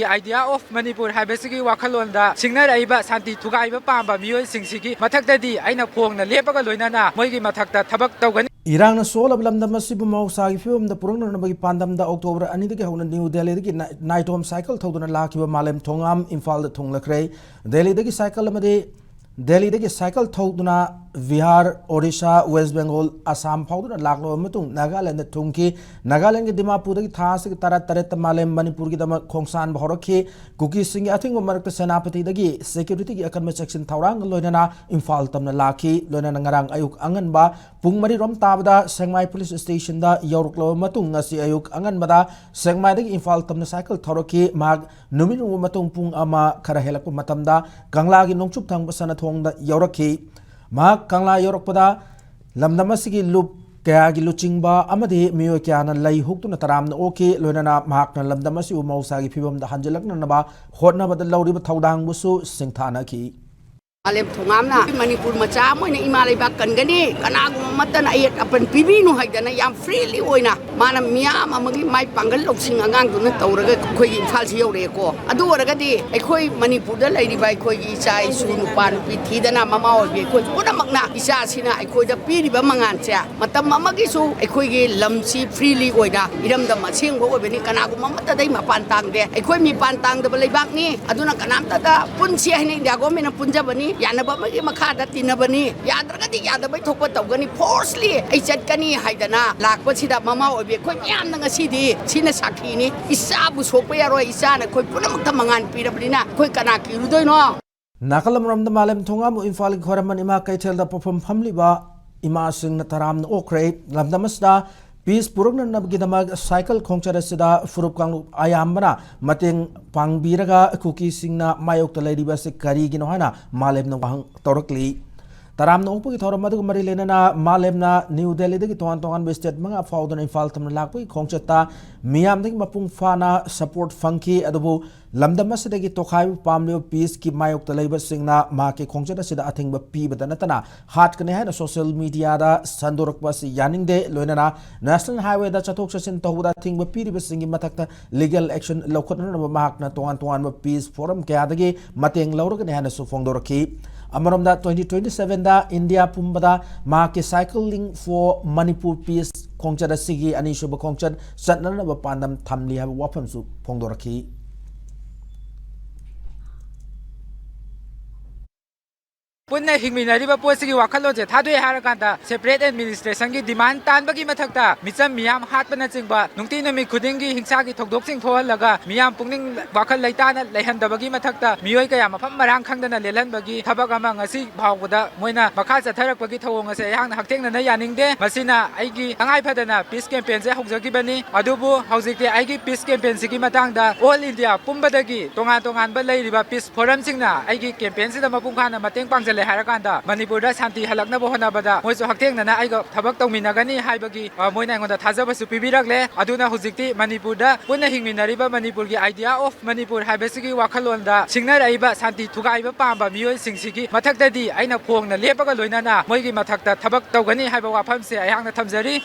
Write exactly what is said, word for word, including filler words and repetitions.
Idea of Manipur ꯍꯥꯏꯕꯁꯤꯒꯤ ꯋꯥꯈꯜꯂꯣꯟꯗ ꯁꯤꯡꯅꯔꯛꯏꯕ ꯁꯥꯟꯇꯤ ꯊꯨꯒꯥꯏꯕ ꯄꯥꯝꯕ ꯃꯤꯑꯣꯏꯁꯤꯡꯁꯤꯒꯤ ꯃꯊꯛꯇꯗꯤ ꯑꯩꯅ ꯐꯣꯡꯅ ꯂꯦꯞꯄꯒ ꯂꯣꯏꯅꯅ ꯃꯣꯏꯒꯤ ꯃꯊꯛꯇ ꯊꯕꯛ ꯇꯧꯒꯅꯤ꯫ ꯏꯔꯥꯡꯅ ꯁꯣꯛꯍꯜꯂꯕ ꯂꯝꯗꯝ ꯑꯁꯤꯕꯨ ꯃꯍꯧꯁꯥꯒꯤ ꯐꯤꯕꯝꯗ ꯄꯨꯔꯛꯅꯅꯕꯒꯤ ꯄꯥꯟꯗꯝꯗ October ꯑꯅꯤꯗꯒꯤ ꯍꯧꯅ New Delhiꯗꯒꯤ ꯅꯥꯏ-, ꯅꯥꯏꯇꯣꯝ ꯁꯥꯏꯀꯜ ꯊꯧꯗꯨꯅ ꯂꯥꯛꯈꯤꯕ ꯃꯥꯂꯦꯝ ꯊꯣꯉꯥꯝ ꯏꯝꯐꯥꯜꯗ ꯊꯨꯡꯂꯈ꯭ꯔꯦ꯫ ꯗꯦꯜꯂꯤꯗꯒꯤ ꯁꯥꯏꯀꯜ ꯑꯃꯗꯤ ꯗꯦꯜꯂꯤꯗꯒꯤ ꯁꯥꯏꯀꯜ ꯊꯧꯗꯨꯅ ꯕꯤꯍꯥꯔ, ꯑꯣꯔꯤꯁꯥ, ꯋꯦꯁ ꯕꯦꯡꯒꯣꯜ, ꯑꯁꯥꯝ ꯐꯥꯎꯗꯨꯅ ꯂꯥꯛꯂꯕ ꯃꯇꯨꯡ ꯅꯥꯒꯥꯂꯦꯟꯗ ꯊꯨꯡꯈꯤ꯫ ꯅꯥꯒꯥꯂꯦꯟꯒꯤ ꯗꯤꯃꯥꯄꯨꯔꯗꯒꯤ ꯊꯥ ꯑꯁꯤꯒꯤ ꯇꯔꯥ ꯇꯔꯦꯠꯇ ꯃꯥꯂꯦꯝ ꯃꯅꯤꯄꯨꯔꯒꯤꯗꯃꯛ ꯈꯣꯡꯁꯥꯟꯕ ꯍꯧꯔꯛꯈꯤ꯫ ꯀꯨꯀꯤꯁꯤꯡꯒꯤ ꯑꯊꯤꯡꯕ ꯃꯔꯛꯇ ꯁꯦꯅꯥꯄꯇꯤꯗꯒꯤ ꯁꯦꯀ꯭ꯌꯨꯔꯤꯇꯤꯒꯤ ꯑꯀꯟꯕ ꯆꯦꯛꯁꯤꯟ ꯊꯧꯔꯥꯡꯒ ꯂꯣꯏꯅꯅ ꯏꯝꯐꯥꯜ ꯇꯝꯅ ꯂꯥꯛꯈꯤ꯫ ꯂꯣꯏꯅꯅ ꯉꯔꯥꯡ ꯑꯌꯨꯛ ꯑꯉꯟꯕ ꯄꯨꯡ ꯃꯔꯤ ꯔꯣꯝ ꯇꯥꯕꯗ ꯁꯦꯡꯃꯥꯏ ꯄꯨꯂꯤꯁ ꯁ꯭ꯇꯦꯁꯟꯗ ꯌꯧꯔꯛꯂꯕ ꯃꯇꯨꯡ ꯉꯁꯤ ꯑꯌꯨꯛ ꯑꯉꯟꯕꯗ ꯁꯦꯡꯃꯥꯏꯗꯒꯤ ꯏꯝꯐꯥꯜ ꯇꯝꯅ ꯁꯥꯏꯀꯜ ꯊꯧꯔꯛꯈꯤ꯫ ꯃꯍꯥꯛ ꯅꯨꯃꯤꯠ ꯌꯨꯡꯕ ꯃꯇꯨꯡ ꯄꯨꯡ ꯑꯃ ꯈꯔ ꯍꯦꯜꯂꯛꯄ ꯃꯇꯝꯗ ꯀꯪꯂꯥꯒꯤ ꯅꯣꯡꯆꯨꯞ ꯊꯪꯕ ꯁꯅꯥꯊꯣꯡꯗ ꯌꯧꯔꯛꯈꯤ꯫ ꯃꯍꯥꯛ ꯀꯪꯂꯥ ꯌꯧꯔꯛꯄꯗ ꯂꯝꯗꯝ ꯑꯁꯤꯒꯤ ꯂꯨꯞ ꯀꯌꯥꯒꯤ ꯂꯨꯆꯤꯡꯕ ꯑꯃꯗꯤ ꯃꯤꯑꯣꯏ ꯀꯌꯥꯅ ꯂꯩ ꯍꯨꯛꯇꯨꯅ ꯇꯔꯥꯝꯅ ꯑꯣꯛꯈꯤ꯫ ꯂꯣꯏꯅꯅ ꯃꯍꯥꯛꯅ ꯂꯝꯗꯝ ꯑꯁꯤꯕꯨ ꯃꯍꯧꯁꯥꯒꯤ ꯐꯤꯕꯝꯗ ꯍꯟꯖꯤꯜꯂꯛꯅꯅꯕ ꯍꯣꯠꯅꯕꯗ ꯂꯧꯔꯤꯕ ꯊꯧꯗꯥꯡꯕꯨꯁꯨ ꯁꯤꯡꯊꯥꯅꯈꯤ꯫ ꯃꯥꯂꯦꯝ ꯊꯣꯉꯥꯝꯅ ꯃꯅꯤꯄꯨꯔ ꯃꯆꯥ ꯑꯃ ꯑꯣꯏꯅ ꯏꯃꯥ ꯂꯩꯕꯥꯛ ꯀꯟꯒꯅꯤ, ꯀꯅꯥꯒꯨꯝꯕ ꯑꯃꯠꯇꯅ ꯑꯌꯦꯠ ꯑꯄꯟ ꯄꯤꯕꯤꯅꯨ ꯍꯥꯏꯗꯅ ꯌꯥꯝ ꯐ꯭ꯔꯤꯂꯤ ꯑꯣꯏꯅ ꯃꯥꯅ ꯃꯤꯌꯥꯝ ꯑꯃꯒꯤ ꯃꯥꯏ ꯄꯥꯡꯒꯜ ꯂꯧꯁꯤꯡ ꯑꯉꯥꯡꯗꯨꯅ ꯇꯧꯔꯒ ꯑꯩꯈꯣꯏꯒꯤ ꯏꯝꯐꯥꯜꯁꯤ ꯌꯧꯔꯛꯑꯦꯀꯣ꯫ ꯑꯗꯨ ꯑꯣꯏꯔꯒꯗꯤ ꯑꯩꯈꯣꯏ ꯃꯅꯤꯄꯨꯔꯗ ꯂꯩꯔꯤꯕ ꯑꯩꯈꯣꯏꯒꯤ ꯏꯆꯥ ꯏꯁꯨ, ꯅꯨꯄꯥ ꯅꯨꯄꯤ ꯊꯤꯗꯅ ꯃꯃꯥ ꯑꯣꯏꯕꯤ ꯑꯩꯈꯣꯏ ꯄꯨꯝꯅꯃꯛꯅ ꯏꯆꯥꯁꯤꯅ ꯑꯩꯈꯣꯏꯗ ꯄꯤꯔꯤꯕ ꯃꯉꯥꯜꯁꯦ ꯃꯇꯝ ꯑꯃꯒꯤꯁꯨ ꯑꯩꯈꯣꯏꯒꯤ ꯂꯝꯁꯤ ꯐ꯭ꯔꯤꯂꯤ ꯑꯣꯏꯅ ꯏꯔꯝꯗꯝ ꯑꯁꯦꯡꯕ ꯑꯣꯏꯕꯅꯤ, ꯀꯅꯥꯒꯨꯝꯕ ꯑꯃꯠꯇꯗꯩ ꯃꯄꯥꯟ ꯇꯥꯡꯗꯦ꯫ ꯑꯩꯈꯣꯏ ꯃꯤꯄꯥꯟ ꯇꯥꯡꯗꯕ ꯂꯩꯕꯥꯛꯅꯤ꯫ ꯑꯗꯨꯅ ꯀꯅꯥꯝꯇꯗ ꯄꯨꯟꯁꯤ ꯍꯥꯏꯅ ꯏꯟꯗꯤꯌꯥ ꯒꯣꯔꯃꯦꯟꯅ ꯄꯨꯟꯖꯕꯅꯤ, ꯌꯥꯅꯕ ꯑꯃꯒꯤ ꯃꯈꯥꯗ ꯇꯤꯟꯅꯕꯅꯤ, ꯌꯥꯗ꯭ꯔꯒꯗꯤ ꯌꯥꯗꯕꯩ ꯊꯣꯛꯄ ꯇꯧꯒꯅꯤ, ꯐꯣꯔꯁꯂꯤ ꯑꯩ ꯆꯠꯀꯅꯤ ꯍꯥꯏꯗꯅ ꯂꯥꯛꯄꯁꯤꯗ ꯃꯃꯥ ꯑꯣꯏꯕꯤ ꯑꯩꯈꯣꯏ ꯃꯌꯥꯝꯅ ꯉꯁꯤꯗꯤ ꯁꯤꯅ ꯁꯥꯈꯤꯅꯤ꯫ ꯏꯆꯥꯕꯨ ꯁꯣꯛꯄ ꯌꯥꯔꯣꯏ, ꯏꯆꯥꯅ ꯑꯩꯈꯣꯏ ꯄꯨꯝꯅꯃꯛꯇ ꯃꯉꯥꯟ ꯄꯤꯔꯕꯅꯤꯅ ꯑꯩꯈꯣꯏ ꯀꯅꯥ ꯀꯤꯔꯨꯗꯣꯏꯅꯣ? ꯅꯥꯀꯜ ꯑꯃꯔꯣꯝꯗ ꯃꯥꯂꯦꯝ ꯊꯣꯉꯥꯝꯕꯨ ꯏꯝꯐꯥꯜꯒꯤ ꯈ꯭ꯋꯥꯏꯔꯝꯕꯟ ꯏꯃꯥ ꯀꯩꯊꯦꯜꯗ ꯄꯣꯠꯐꯝ ꯐꯝꯂꯤꯕ ꯏꯃꯥꯁꯤꯡꯅ ꯇꯔꯥꯝꯅ ꯑꯣꯛꯈ꯭ꯔꯦ꯫ ꯂꯝꯗꯝ ꯑꯁꯤꯗ ꯄꯤꯁ ꯄꯨꯔꯛꯅꯅꯕꯒꯤꯗꯃꯛ ꯁꯥꯏꯀꯜ ꯈꯣꯡꯆꯠ ꯑꯁꯤꯗ ꯐꯨꯔꯨꯞ ꯀꯥꯡꯂꯨꯞ ꯑꯌꯥꯝꯕꯅ ꯃꯇꯦꯡ ꯄꯥꯡꯕꯤꯔꯒ ꯀꯨꯀꯤꯁꯤꯡꯅ ꯃꯥꯌꯣꯛꯇ ꯂꯩꯔꯤꯕ ꯑꯁꯤ ꯀꯔꯤꯒꯤꯅꯣ ꯍꯥꯏꯅ ꯃꯥꯂꯦꯝꯅ ꯋꯥꯍꯪ ꯇꯧꯔꯛꯂꯤ꯫ ꯇꯔꯥꯝꯅ ꯑꯣꯛꯄꯒꯤ ꯊꯧꯔꯝ ꯑꯗꯨꯒ ꯃꯔꯤ ꯂꯩꯅꯅ ꯃꯥꯂꯦꯝꯅ ꯅ꯭ꯌꯨ ꯗꯦꯜꯂꯤꯗꯒꯤ ꯇꯣꯉꯥꯟ ꯇꯣꯉꯥꯟꯕ ꯁ꯭ꯇꯦꯠ ꯃꯉꯥ ꯐꯥꯎꯗꯨꯅ ꯏꯝꯐꯥꯜ ꯊꯨꯡꯅ ꯂꯥꯛꯄꯒꯤ ꯈꯣꯡꯆꯠꯇ ꯃꯤꯌꯥꯝꯗꯒꯤ ꯃꯄꯨꯡ ꯐꯥꯅ ꯁꯄꯣꯔꯠ ꯐꯪꯈꯤ꯫ ꯑꯗꯨꯕꯨ ꯂꯝꯗꯝ ꯑꯁꯤꯗꯒꯤ ꯇꯣꯈꯥꯏꯕ ꯄꯥꯝꯂꯤꯕ ꯄꯤꯁꯀꯤ ꯃꯥꯌꯣꯛꯇ ꯂꯩꯕꯁꯤꯡꯅ ꯃꯍꯥꯛꯀꯤ ꯈꯣꯡꯆꯠ ꯑꯁꯤꯗ ꯑꯊꯤꯡꯕ ꯄꯤꯕꯗ ꯅꯠꯇꯅ ꯍꯥꯠꯀꯅꯤ ꯍꯥꯏꯅ ꯁꯣꯁꯤꯌꯦꯜ ꯃꯤꯗꯤꯌꯥꯗ ꯁꯟꯗꯣꯔꯛꯄ ꯑꯁꯤ ꯌꯥꯅꯤꯡꯗꯦ꯫ ꯂꯣꯏꯅꯅ ꯅꯦꯁꯅꯦꯜ ꯍꯥꯏꯋꯦꯗ ꯆꯠꯊꯣꯛ ꯆꯠꯁꯤꯟ ꯇꯧꯕꯗ ꯑꯊꯤꯡꯕ ꯄꯤꯔꯤꯕꯁꯤꯡꯒꯤ ꯃꯊꯛꯇ ꯂꯤꯒꯦꯜ ꯑꯦꯛꯁꯟ ꯂꯧꯈꯠꯅꯅꯕ ꯃꯍꯥꯛꯅ ꯇꯣꯉꯥꯟ ꯇꯣꯉꯥꯟꯕ ꯄꯤꯁ ꯐꯣꯔꯝ ꯀꯌꯥꯗꯒꯤ ꯃꯇꯦꯡ ꯂꯧꯔꯒꯅꯤ ꯍꯥꯏꯅꯁꯨ ꯐꯣꯡꯗꯣꯔꯛꯈꯤ꯫ ꯑꯃꯔꯣꯝꯗ, ꯇ꯭ꯋꯦꯟꯇꯤ ꯇ꯭ꯋꯦꯟꯇꯤ ꯁꯚꯦꯟꯗ ꯏꯟꯗꯤꯌꯥ ꯄꯨꯝꯕꯗ ꯃꯍꯥꯛꯀꯤ Cycling for Manipur Peace ꯈꯣꯡꯆꯠ ꯑꯁꯤꯒꯤ ꯑꯅꯤꯁꯨꯕ ꯈꯣꯡꯆꯠ ꯆꯠꯅꯅꯕ ꯄꯥꯟꯗꯝ ꯊꯝꯂꯤ ꯍꯥꯏꯕ ꯋꯥꯐꯝꯁꯨ ꯐꯣꯡꯗꯣꯔꯛꯈꯤ꯫ ꯄꯨꯟꯅ ꯍꯤꯡꯃꯤꯟꯅꯔꯤꯕ ꯄꯣꯠꯁꯤꯒꯤ ꯋꯥꯈꯜꯂꯣꯟꯁꯦ ꯊꯥꯗꯣꯛꯑꯦ ꯍꯥꯏꯔꯀꯥꯟꯗ, separate administrationꯒꯤ demand ꯇꯥꯟꯕꯒꯤ ꯃꯊꯛꯇ ꯃꯤꯆꯝ ꯃꯤꯌꯥꯝ ꯍꯥꯠꯄꯅꯆꯤꯡꯕ ꯅꯨꯡꯇꯤ ꯅꯨꯃꯤꯠ ꯈꯨꯗꯤꯡꯒꯤ ꯍꯤꯡꯁꯥꯒꯤ ꯊꯧꯗꯣꯛꯁꯤꯡ ꯊꯣꯛꯍꯜꯂꯒ, ꯃꯤꯌꯥꯝ ꯄꯨꯛꯅꯤꯡ ꯋꯥꯈꯜ ꯂꯩꯇꯥꯅ ꯂꯩꯍꯟꯕꯒꯤ ꯃꯊꯛꯇ, ꯃꯤꯑꯣꯏ ꯀꯌꯥ ꯃꯐꯝ ꯃꯔꯥꯡ ꯈꯪꯗꯅ ꯂꯦꯜꯍꯟꯕꯒꯤ ꯊꯕꯛ ꯑꯃ ꯉꯁꯤ ꯐꯥꯎꯕꯗ ꯃꯣꯏꯅ ꯃꯈꯥ ꯆꯠꯊꯔꯛꯄꯒꯤ ꯊꯧꯑꯣꯡ ꯑꯁꯦ ꯑꯩꯍꯥꯛꯅ ꯍꯛꯊꯦꯡꯅꯅ ꯌꯥꯅꯤꯡꯗꯦ꯫ ꯃꯁꯤꯅ ꯑꯩꯒꯤ ꯇꯉꯥꯏ ꯐꯗꯅ peace campaignꯁꯦ ꯍꯧꯖꯈꯤꯕꯅꯤ꯫ ꯑꯗꯨꯕꯨ ꯍꯧꯖꯤꯛꯇꯤ ꯑꯩꯒꯤ peace campaignꯁꯤꯒꯤ ꯃꯇꯥꯡꯗ all India ꯄꯨꯝꯕꯗꯒꯤ ꯇꯣꯉꯥꯟ ꯇꯣꯉꯥꯟꯕ ꯂꯩꯔꯤꯕ peace forumꯁꯤꯡꯅ ꯑꯩꯒꯤ campaignꯁꯤꯗ ꯃꯄꯨꯡ ꯐꯥꯅ ꯃꯇꯦꯡ ꯄꯥꯡꯁꯤꯜꯂꯦ ꯍꯥꯏꯔꯀꯥꯟꯗ, ꯃꯅꯤꯄꯨꯔꯗ ꯁꯥꯟꯇꯤ ꯍꯜꯂꯛꯅꯕ ꯍꯣꯠꯅꯕꯗ ꯃꯣꯏꯁꯨ ꯍꯛꯊꯦꯡꯅꯅ ꯑꯩꯒ ꯊꯕꯛ ꯇꯧꯃꯤꯟꯅꯒꯅꯤ ꯍꯥꯏꯕꯒꯤ, ꯑ, ꯃꯣꯏꯅ ꯑꯩꯉꯣꯟꯗ ꯊꯥꯖꯕꯁꯨ ꯄꯤꯕꯤꯔꯛꯂꯦ꯫ ꯑꯗꯨꯅ ꯍꯧꯖꯤꯛꯇꯤ ꯃꯅꯤꯄꯨꯔꯗ ꯄꯨꯟꯅ ꯍꯤꯡꯃꯤꯟꯅꯔꯤꯕ ꯃꯅꯤꯄꯨꯔꯒꯤ idea of ꯃꯅꯤꯄꯨꯔ ꯍꯥꯏꯕꯁꯤꯒꯤ ꯋꯥꯈꯜꯂꯣꯟꯗ ꯁꯤꯡꯅꯔꯛꯏꯕ ꯁꯥꯟꯇꯤ ꯊꯨꯒꯥꯏꯕ ꯄꯥꯝꯕ ꯃꯤꯑꯣꯏꯁꯤꯡꯁꯤꯒꯤ ꯃꯊꯛꯇꯗꯤ ꯑꯩꯅ ꯐꯣꯡꯅ ꯂꯦꯞꯄꯒ ꯂꯣꯏꯅꯅ ꯃꯣꯏꯒꯤ ꯃꯊꯛꯇ ꯊꯕꯛ ꯇꯧꯒꯅꯤ ꯍꯥꯏꯕ ꯋꯥꯐꯝꯁꯦ ꯑꯩꯍꯥꯛꯅ ꯊꯝꯖꯔꯤ꯫